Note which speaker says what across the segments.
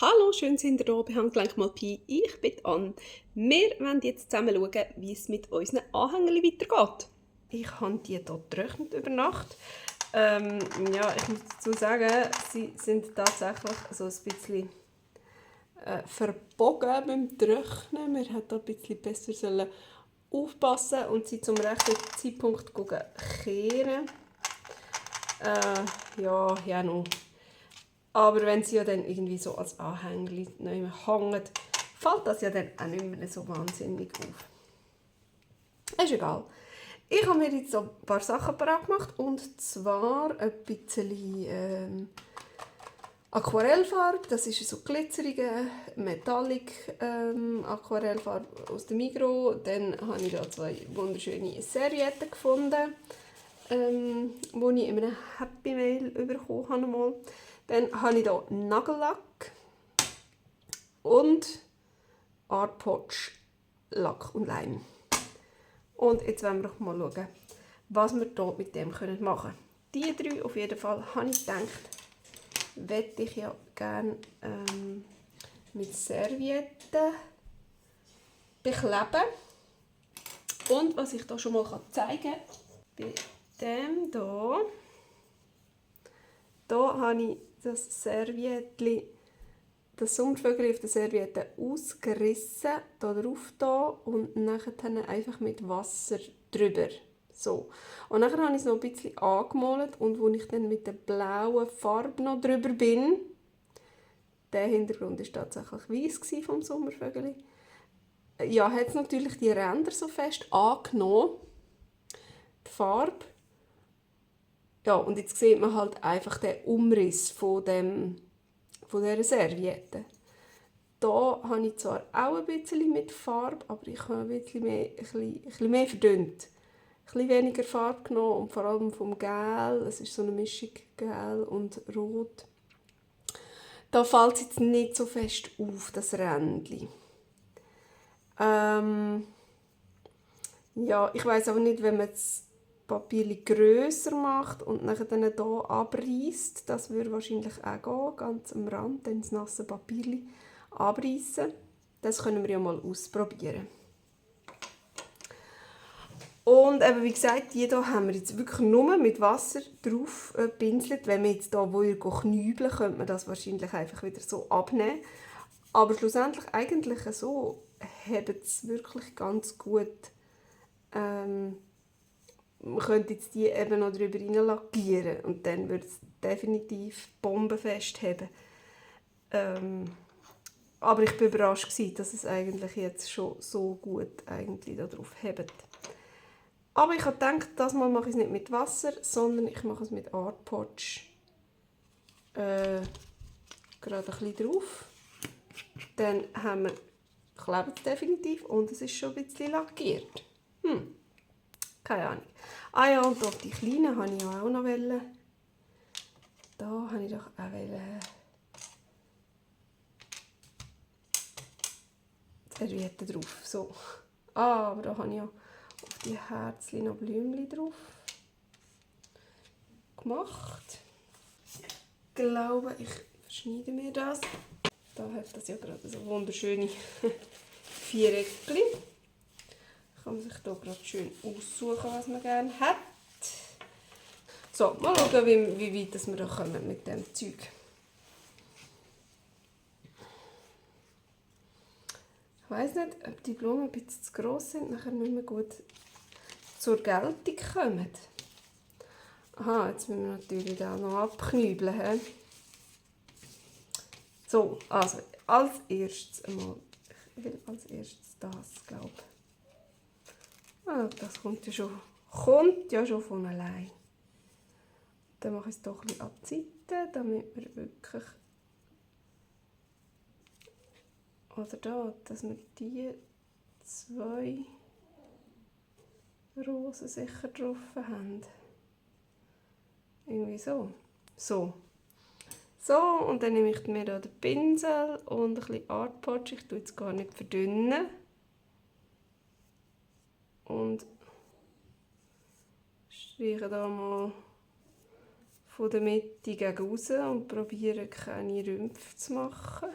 Speaker 1: Hallo, schön sind ihr da bei Handgelenk mal Pi. Ich bin Anne. Wir wollen jetzt zusammen schauen, wie es mit unseren Anhängern weitergeht. Ich habe die hier getrocknet über Nacht. Ja, ich muss dazu sagen, sie sind tatsächlich so ein bisschen verbogen beim Trocknen. Wir hätten da ein bisschen besser aufpassen und sie zum rechten Zeitpunkt kehren. Ja, noch. Aber wenn sie ja dann irgendwie so als Anhängli hängen, fällt das ja dann auch nicht mehr so wahnsinnig auf. Ist egal. Ich habe mir jetzt so ein paar Sachen parat gemacht, und zwar ein bisschen Aquarellfarbe. Das ist so glitzerige Metallic Aquarellfarbe aus dem Migros. Dann habe ich da zwei wunderschöne Servietten gefunden, die ich in einem Happy Mail bekommen habe. Dann habe ich hier Nagellack und Art Potch Lack und Leim. Und jetzt wollen wir doch mal schauen, was wir hier mit dem machen können. Die drei auf jeden Fall, habe ich gedacht, möchte ich ja gerne mit Servietten bekleben. Und was ich hier schon mal zeigen kann, bei dem hier habe ich das Serviettchen, das Sommervögel auf der Serviette ausgerissen, hier drauf und nachher einfach mit Wasser drüber. So. Und nachher habe ich es noch ein bisschen angemalt, und als ich dann mit der blauen Farbe noch drüber bin, der Hintergrund war tatsächlich weiss vom Sommervögel. Ja, hat es natürlich die Ränder so fest angenommen, die Farbe. Ja, und jetzt sieht man halt einfach den Umriss von dieser Serviette. Da habe ich zwar auch ein bisschen mit Farbe, aber ich habe ein bisschen mehr verdünnt. Ein bisschen weniger Farbe genommen, und vor allem vom Gel. Es ist so eine Mischung Gel und Rot. Da fällt es jetzt nicht so fest auf, das Rändchen. Ja, ich weiss aber nicht, wenn man das Papier grösser macht und nachher dann hier abreißt, das würde wahrscheinlich auch gehen, ganz am Rand, dann das nasse Papier abreißen. Das können wir ja mal ausprobieren. Und eben, wie gesagt, die hier haben wir jetzt wirklich nur mit Wasser drauf gepinselt. Wenn wir jetzt hier knübeln, könnte man das wahrscheinlich einfach wieder so abnehmen. Aber schlussendlich eigentlich so haben es wirklich ganz gut. Man könnte jetzt die eben noch drüber rein lackieren und dann würde es definitiv bombenfest haben. Aber ich war überrascht, dass es eigentlich jetzt schon so gut eigentlich darauf hebt. Aber ich habe gedacht, das Mal mache ich es nicht mit Wasser, sondern ich mache es mit Art Potch gerade ein bisschen drauf. Dann haben wir klebt es definitiv und es ist schon ein bisschen lackiert. Keine Ahnung. Ah ja, und auf die kleinen habe ich ja auch noch wollen. Da habe ich doch auch Servietten drauf. So. Ah, aber da habe ich ja auf die Herzchen noch Blümchen drauf gemacht. Ich glaube, ich verschneide mir das. Da hat das ja gerade so wunderschöne Viereckchen. Kann man sich hier gerade schön aussuchen, was man gerne hat. So, mal schauen, wie weit wir da kommen mit dem Zeug. Ich weiss nicht, ob die Blumen ein bisschen zu gross sind, nachher nicht mehr gut zur Geltung kommen. Aha, jetzt müssen wir natürlich da noch abknübeln. He? So, also als erstes einmal, ich will als erstes das, glaube ich. Ah, das kommt ja schon von allein. Dann mache ich es doch ein bisschen an die Seite, damit wir wirklich, oder da, dass wir die zwei Rosen sicher drauf haben. Irgendwie so. So, und dann nehme ich mir hier den Pinsel und ein bisschen Art Potch. Ich tue jetzt gar nicht verdünnen. Und streiche hier mal von der Mitte gegen raus und probiere keine Rümpfe zu machen.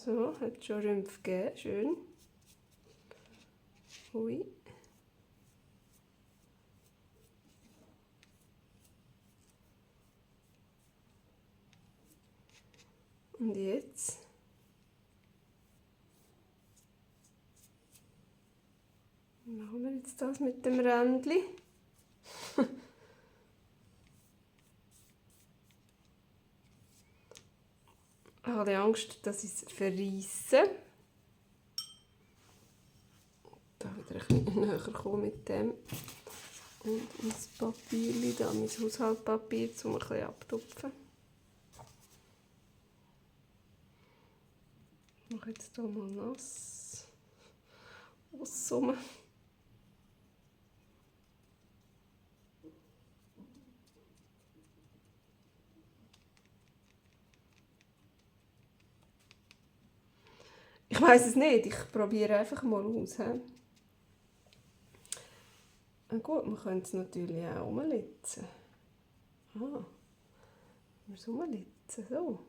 Speaker 1: So, hat schon Rümpfe gegeben, schön. Hui. Und jetzt machen wir jetzt das mit dem Rändchen. Ich habe Angst, dass ich es verreisse. Da wieder ein bisschen näher kommen mit dem. Und mein Papier, da mein Haushaltspapier, um ein bisschen abtupfen. Ich mache jetzt hier mal nass. Aussummen. Ich weiss es nicht, ich probiere einfach mal aus. Gut, man könnte es natürlich auch umlitzen. Wir es umlitzen, so.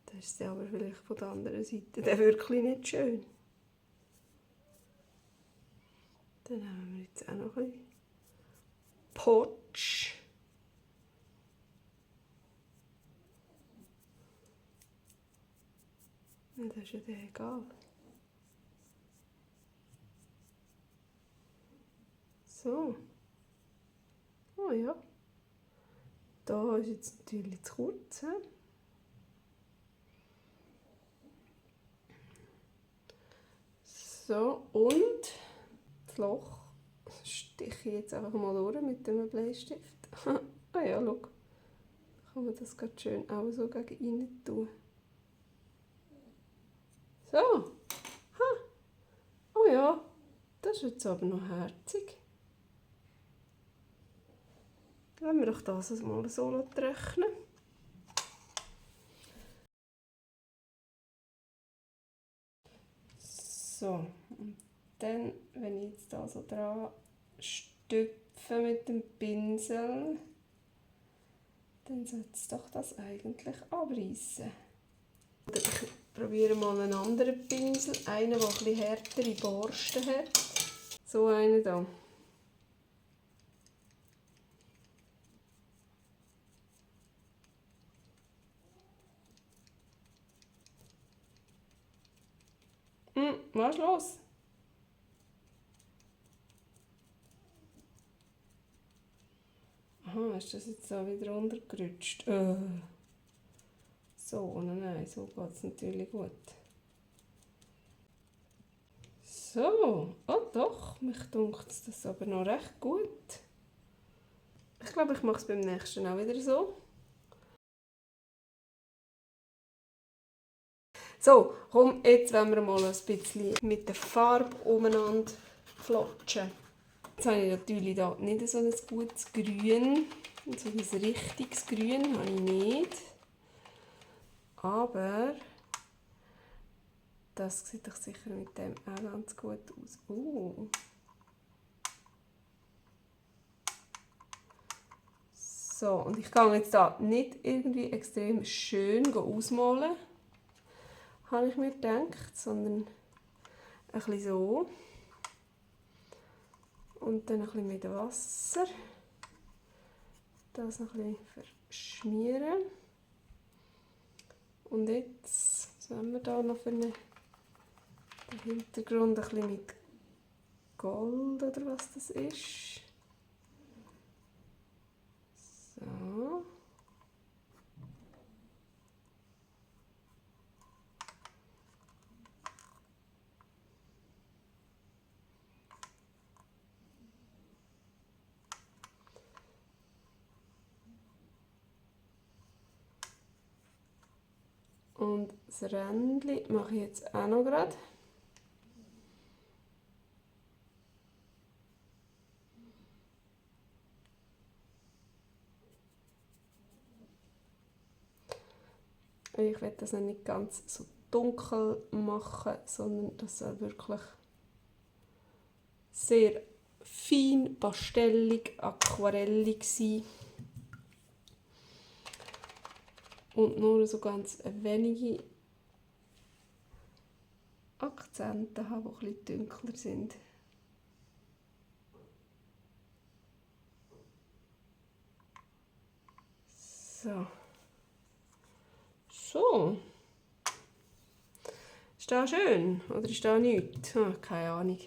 Speaker 1: Das ist aber vielleicht von der anderen Seite dann wirklich nicht schön. Dann nehmen wir jetzt auch noch ein bisschen Potsch. Das ist ja dann egal. So. Oh ja. Da ist jetzt natürlich zu kurz. So, und das Loch stiche ich jetzt einfach mal durch mit dem Bleistift. Ah ja, schau. Da kann man das ganz schön auch so gegen innen tun. So. Oh ja, das ist jetzt aber noch herzig. Lassen wir doch das mal so trocknen. So, und dann, wenn ich jetzt da so dran stüpfe mit dem Pinsel, dann sollte es doch das eigentlich abreißen. Ich probiere mal einen anderen Pinsel, einen, der etwas härtere Borsten hat. So einen hier. Was ist los? Aha, ist das jetzt da wieder runtergerutscht? So, nein, so geht es natürlich gut. So, oh doch, mich dunkt das aber noch recht gut. Ich glaube, ich mache es beim nächsten auch wieder so. So, komm, jetzt wollen wir mal ein bisschen mit der Farbe umeinander flotschen. Jetzt habe ich natürlich hier nicht so ein gutes Grün, so ein richtiges Grün habe ich nicht. Aber das sieht doch sicher mit dem auch ganz gut aus. So, und ich gehe jetzt da nicht irgendwie extrem schön ausmalen, habe ich mir gedacht, sondern ein bisschen so. Und dann ein bisschen mit Wasser. Das noch ein bisschen verschmieren. Und jetzt, was haben wir da noch für einen Hintergrund? Ein bisschen mit Gold oder was das ist. So. Und das Rändchen mache ich jetzt auch noch gerade. Ich werde das nicht ganz so dunkel machen, sondern das soll wirklich sehr fein, pastellig, aquarellig sein. und nur so ganz wenige Akzente habe, die etwas dunkler sind. So. So. Ist das schön oder ist das nichts? Keine Ahnung.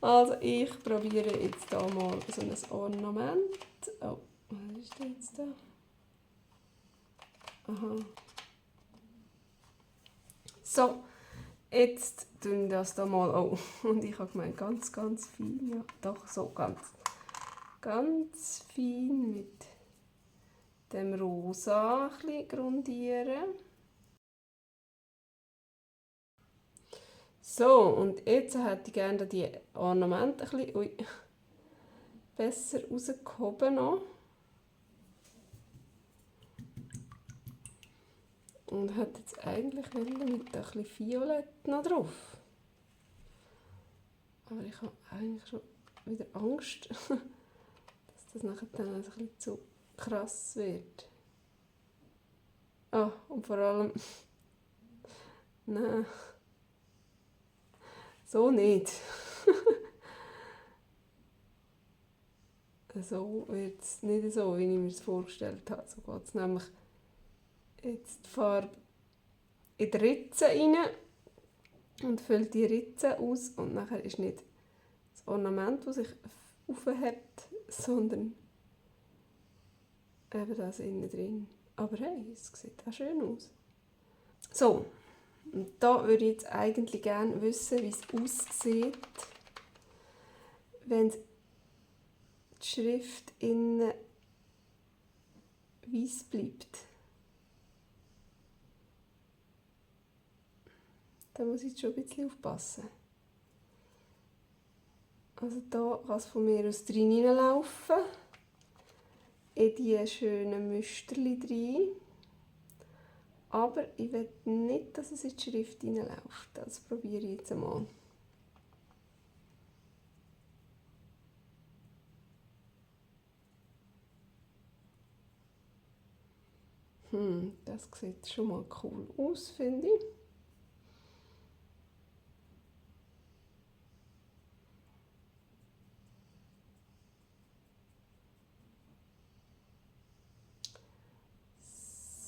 Speaker 1: Also ich probiere jetzt hier mal so ein Ornament. Oh, was ist das jetzt da? Aha. So, jetzt tun wir das hier mal. Oh, und ich habe gemeint, ganz fein. Ja, doch, so ganz fein mit dem Rosa ein bisschen grundieren. So, und jetzt hätte ich gerne die Ornamente ein bisschen besser rausgehoben noch. Und hätte jetzt eigentlich mit ein bisschen Violett noch drauf. Aber ich habe eigentlich schon wieder Angst, dass das nachher dann ein bisschen zu krass wird. Ah, und vor allem... Nein. So nicht. So wird es nicht so, wie ich mir es vorgestellt habe. So geht es nämlich jetzt die Farbe in die Ritze rein und füllt die Ritze aus. Und nachher ist nicht das Ornament, das sich aufhebt, sondern eben das innen drin. Aber hey, es sieht auch schön aus. So, und da würde ich jetzt eigentlich gerne wissen, wie es aussieht, wenn die Schrift innen weiß bleibt. Da muss ich jetzt schon ein bisschen aufpassen. Also da kann es von mir aus drin hineinlaufen, in diese schönen Müsterchen rein. Aber ich will nicht, dass es in die Schrift hineinläuft. Das probiere ich jetzt einmal. Das sieht schon mal cool aus, finde ich.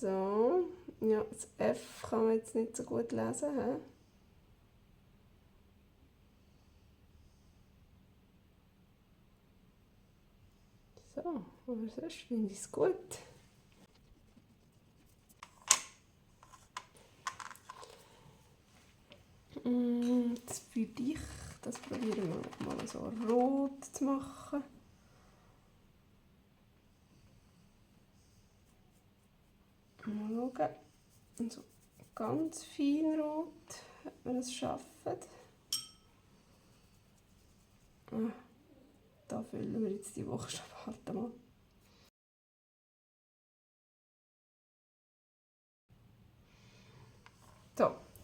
Speaker 1: So, ja, das F kann man jetzt nicht so gut lesen. He? So, aber sonst finde ich es gut. Jetzt für dich, das probieren wir mal so rot zu machen. Mal schauen. Und so ganz fein rot, ob wir es schaffen. Da füllen wir jetzt die Buchstaben. Warte mal.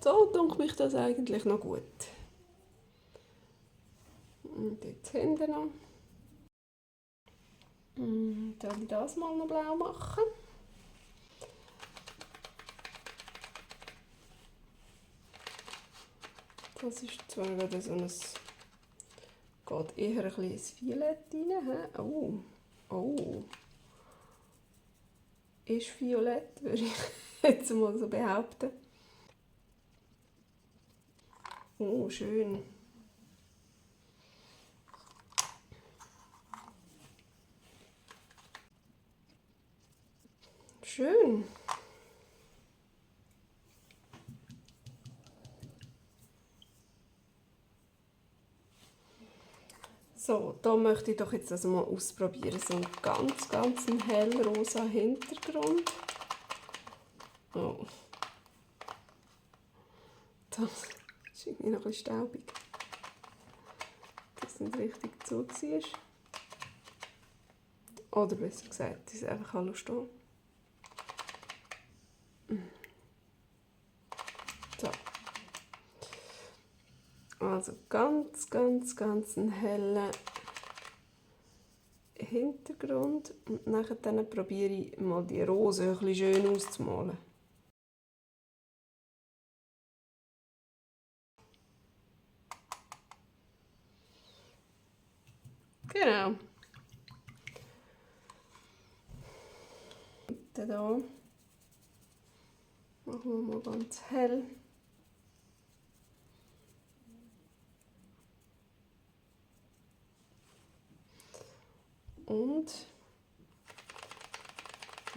Speaker 1: So denke mich das eigentlich noch gut. Und jetzt hinten noch. Soll ich das mal noch blau machen? Das ist zwar wieder so ein... geht eher ein bisschen ins Violett rein. Oh. Ist violett, würde ich jetzt mal so behaupten. Oh, schön. Schön. So, da möchte ich doch jetzt das mal ausprobieren. So einen ganz hellrosa Hintergrund. Oh. Das ist irgendwie noch ein bisschen staubig. Dass es nicht richtig zu war. Oder besser gesagt, es einfach stehen. So. Also ganz einen hellen Hintergrund und dann probiere ich mal die Rose ein bisschen schön auszumalen. Genau. Dann hier machen wir mal ganz hell. Und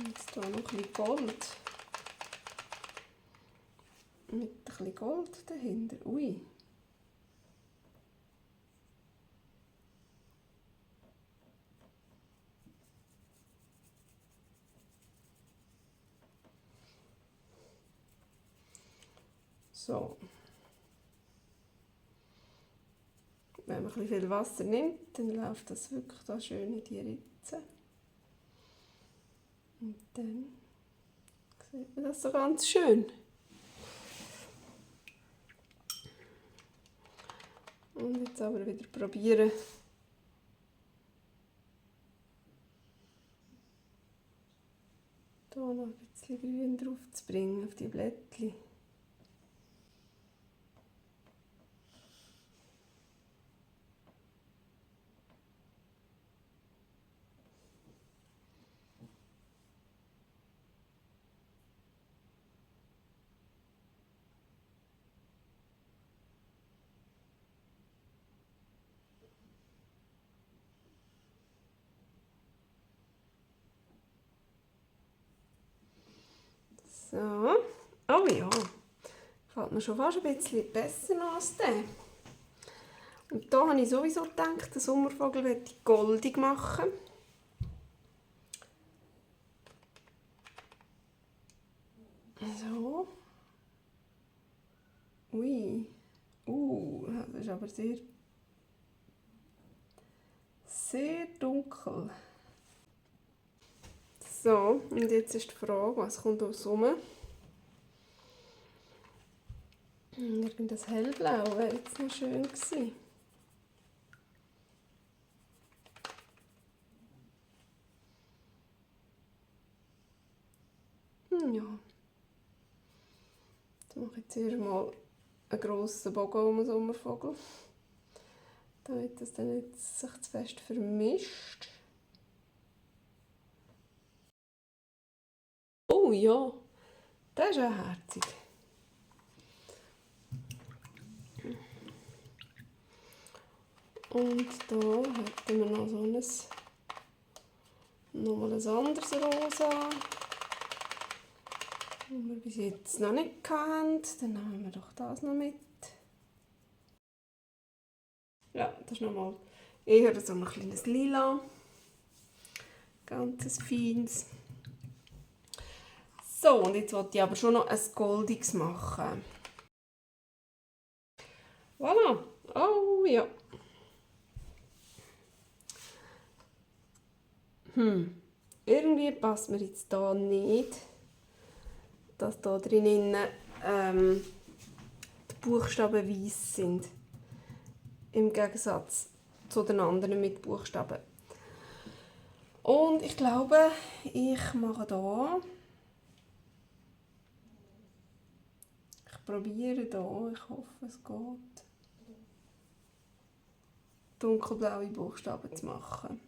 Speaker 1: jetzt hier noch ein bisschen Gold. Mit ein bisschen Gold dahinter. Ui. So. Wenn man ein bisschen viel Wasser nimmt, dann läuft das wirklich da schön in die Ritze. Und dann sieht man das so ganz schön. Und jetzt aber wieder probieren, hier noch ein bisschen Grün drauf zu bringen auf die Blättchen. So. Oh ja, gefällt mir schon fast ein bisschen besser als der. Und da habe ich sowieso gedacht, den Sommervogel möchte ich goldig machen. So. Ui. Das ist aber sehr dunkel. So, und jetzt ist die Frage, was kommt aus rum? Irgendein hellblau wäre jetzt noch schön gewesen. Ja. Jetzt mache ich zuerst mal einen grossen Bogen um den Sommervogel, damit das dann nicht sich zu fest vermischt. Oh ja, das ist ja herzig. Und da hätten wir noch so nochmal ein anderes Rosa, das wir bis jetzt noch nicht hatten. Dann nehmen wir doch das noch mit. Ja, das ist nochmal eher so ein kleines Lila. Ganz feines. So, und jetzt wollte ich aber schon noch ein goldiges machen. Voilà. Oh ja. Irgendwie passt mir jetzt hier nicht, dass hier drinnen die Buchstaben weiss sind. Im Gegensatz zu den anderen mit Buchstaben. Und ich glaube, ich mache hier. Ich probiere hier, ich hoffe es geht, dunkelblaue Buchstaben zu machen.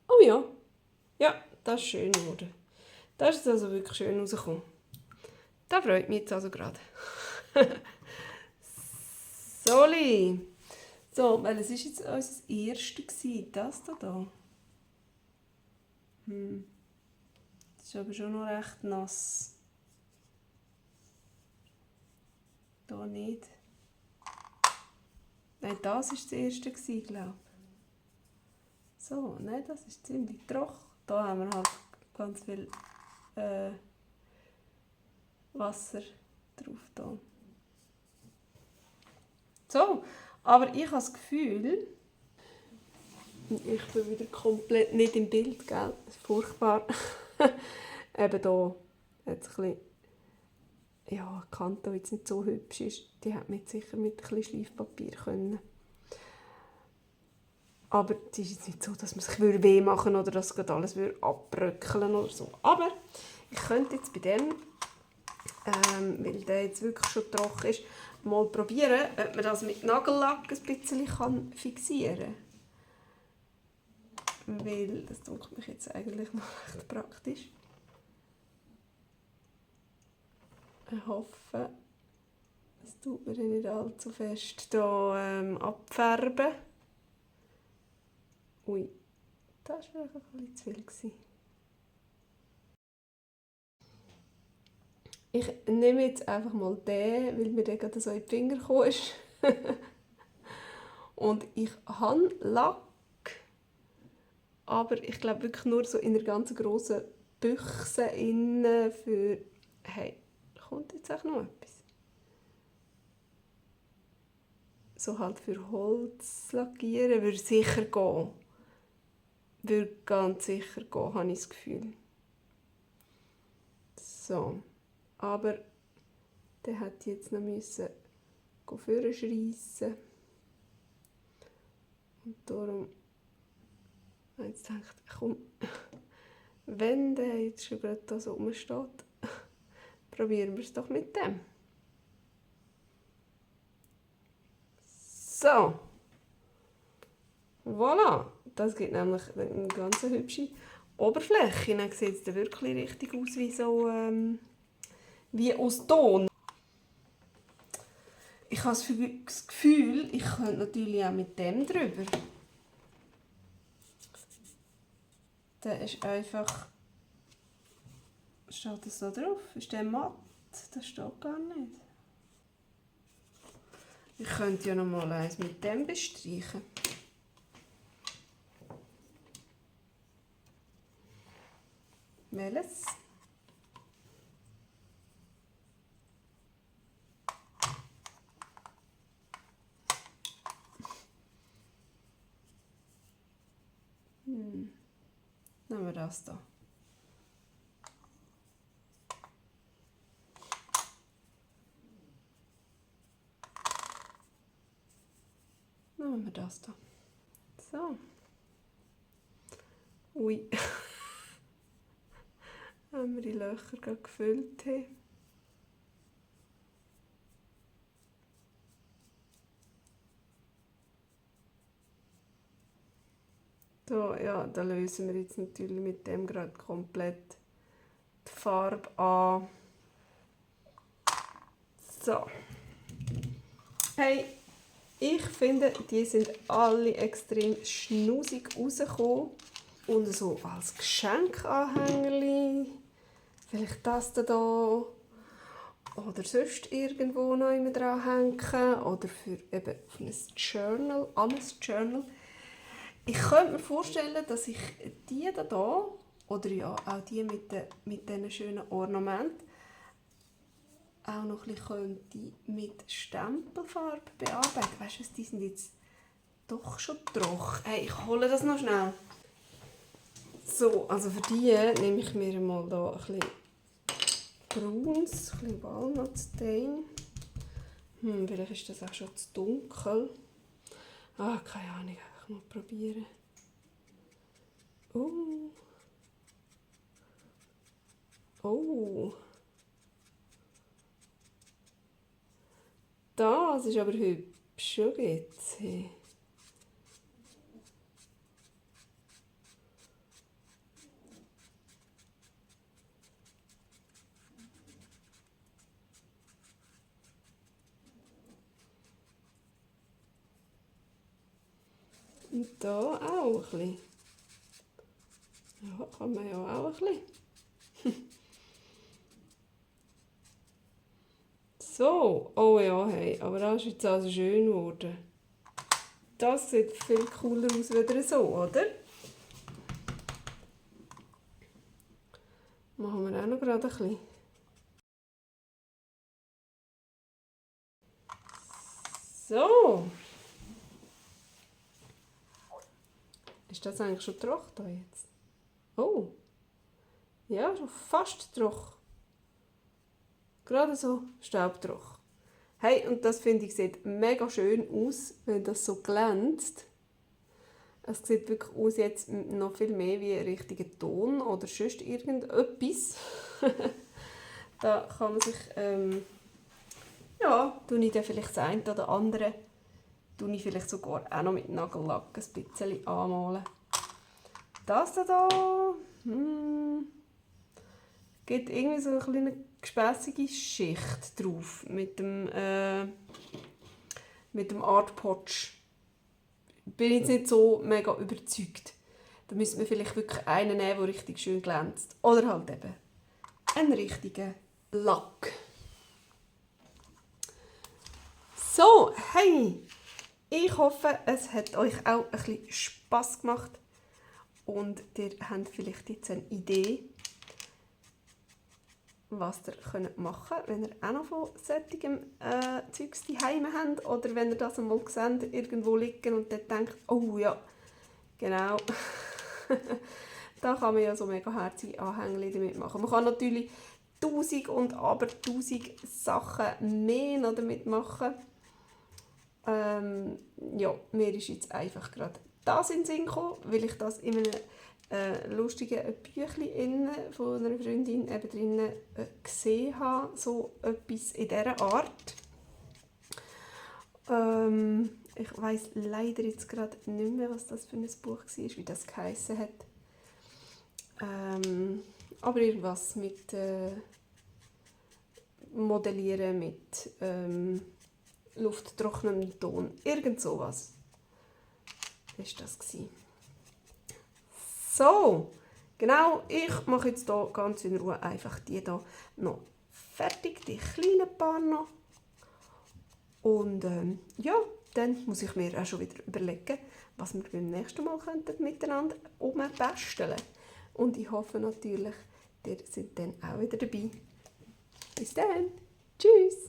Speaker 1: Oh ja, ja, das ist schön geworden. Das ist also wirklich schön rausgekommen. Das freut mich jetzt also gerade. Soli! So, weil es ist jetzt unser erstes gewesen, das da. Das ist aber schon noch recht nass. Da nicht. Nein, das war das erste, glaube ich. So, nein, das ist ziemlich trocken. Da haben wir halt ganz viel Wasser drauf. Da. So, aber ich habe das Gefühl, ich bin wieder komplett nicht im Bild, gell? Das ist furchtbar. Eben hier hat es ein bisschen ja, die Kante jetzt nicht so hübsch ist, die hätte man sicher mit ein bisschen Schleifpapier können. Aber es ist jetzt nicht so, dass man sich weh machen würde oder dass gerade alles abbröckeln oder so. Aber ich könnte jetzt bei dem, weil der jetzt wirklich schon trocken ist, mal probieren, ob man das mit Nagellack ein bisschen fixieren kann. Weil das dunkelt mich jetzt eigentlich noch recht praktisch. Ich hoffe, es tut mir nicht allzu fest hier, abfärben. Ui, das war vielleicht ein bisschen zu viel gewesen. Ich nehme jetzt einfach mal den, weil mir der gerade so in die Finger gekommen ist. Und ich habe Lack, aber ich glaube wirklich nur so in einer ganz grossen Büchse innen für... Hey, kommt jetzt auch noch etwas? So halt für Holz lackieren würde sicher gehen. Würde ganz sicher gehen, habe ich das Gefühl. So, aber der hätte jetzt noch müssen vorschreissen. Und darum habe ich jetzt gedacht, komm, wenn der jetzt schon gerade da so rumsteht, probieren wir es doch mit dem. So, voilà, das gibt nämlich eine ganz hübsche Oberfläche. Dann sieht es wirklich richtig aus wie so wie aus Ton. Ich habe das Gefühl, ich könnte natürlich auch mit dem drüber. Der ist einfach... Steht das da drauf? Ist der matt? Das steht gar nicht. Ich könnte ja noch mal eins mit dem bestreichen. Welches? Nehmen wir das da. Nehmen wir das da. So. Ui. Wenn wir die Löcher gerade gefüllt haben. Da, ja, da lösen wir jetzt natürlich mit dem gerade komplett die Farbe an. So. Hey, ich finde, die sind alle extrem schnusig rausgekommen. Und so als Geschenkanhängerli. Vielleicht das da. Oder sonst irgendwo noch immer dranhängen. Oder für eben auf ein Journal, Journal. Ich könnte mir vorstellen, dass ich die da oder ja auch die mit diesen schönen Ornamenten auch noch ein bisschen mit Stempelfarbe bearbeiten. Weißt du, die sind jetzt doch schon trocken. Hey, ich hole das noch schnell. So, also für die nehme ich mir mal da ein bisschen Brauns, ein bisschen Walnut-Stain. Vielleicht ist das auch schon zu dunkel. Ah, keine Ahnung, einfach mal probieren. Oh. Das ist aber hübsch, schon geht's. Und da auch ein bisschen. Ja, kann man ja auch ein bisschen. So, oh ja, hey, aber das ist jetzt also schön geworden. Das sieht viel cooler aus wieder so, oder? Machen wir auch noch gerade ein bisschen. So. Ist das eigentlich schon trocken da jetzt? Oh. Ja, schon fast trocken. Gerade so staubtrocken. Hey, und das finde ich sieht mega schön aus, wenn das so glänzt. Es sieht wirklich aus jetzt noch viel mehr wie ein richtiger Ton oder sonst irgendetwas. Da kann man sich, ja, tue ich dann vielleicht das eine oder andere, tue ich vielleicht sogar auch noch mit Nagellack ein bisschen anmalen. Das da, gibt irgendwie so eine kleine gespässige Schicht drauf mit dem Art Potch. Bin ich jetzt nicht so mega überzeugt. Da müsste man vielleicht wirklich einen nehmen, der richtig schön glänzt. Oder halt eben einen richtigen Lack. So, hey! Ich hoffe, es hat euch auch ein bisschen Spass gemacht. Und ihr habt vielleicht jetzt eine Idee, was ihr machen könnt, wenn ihr auch noch von solchem Zeugs daheim habt. Oder wenn ihr das einmal seht, irgendwo liegen und dann denkt, oh ja, genau. Da kann man ja so mega herzige Anhängchen damit machen. Man kann natürlich 1000 und aber 1000 Sachen mehr noch damit machen. Ja, mir ist jetzt einfach gerade das in den Sinn gekommen, weil ich das in einem lustigen Büchlein von einer Freundin eben drinnen gesehen habe, so etwas in dieser Art. Ich weiss leider jetzt gerade nicht mehr, was das für ein Buch war, wie das geheissen hat. Aber irgendwas mit Modellieren, mit lufttrocknendem Ton, irgend sowas. Das war das. So, genau, ich mache jetzt hier ganz in Ruhe einfach die hier noch fertig, die kleinen paar noch. Und ja, dann muss ich mir auch schon wieder überlegen, was wir beim nächsten Mal miteinander umbasteln könnten. Und ich hoffe natürlich, ihr seid dann auch wieder dabei. Bis dann, tschüss!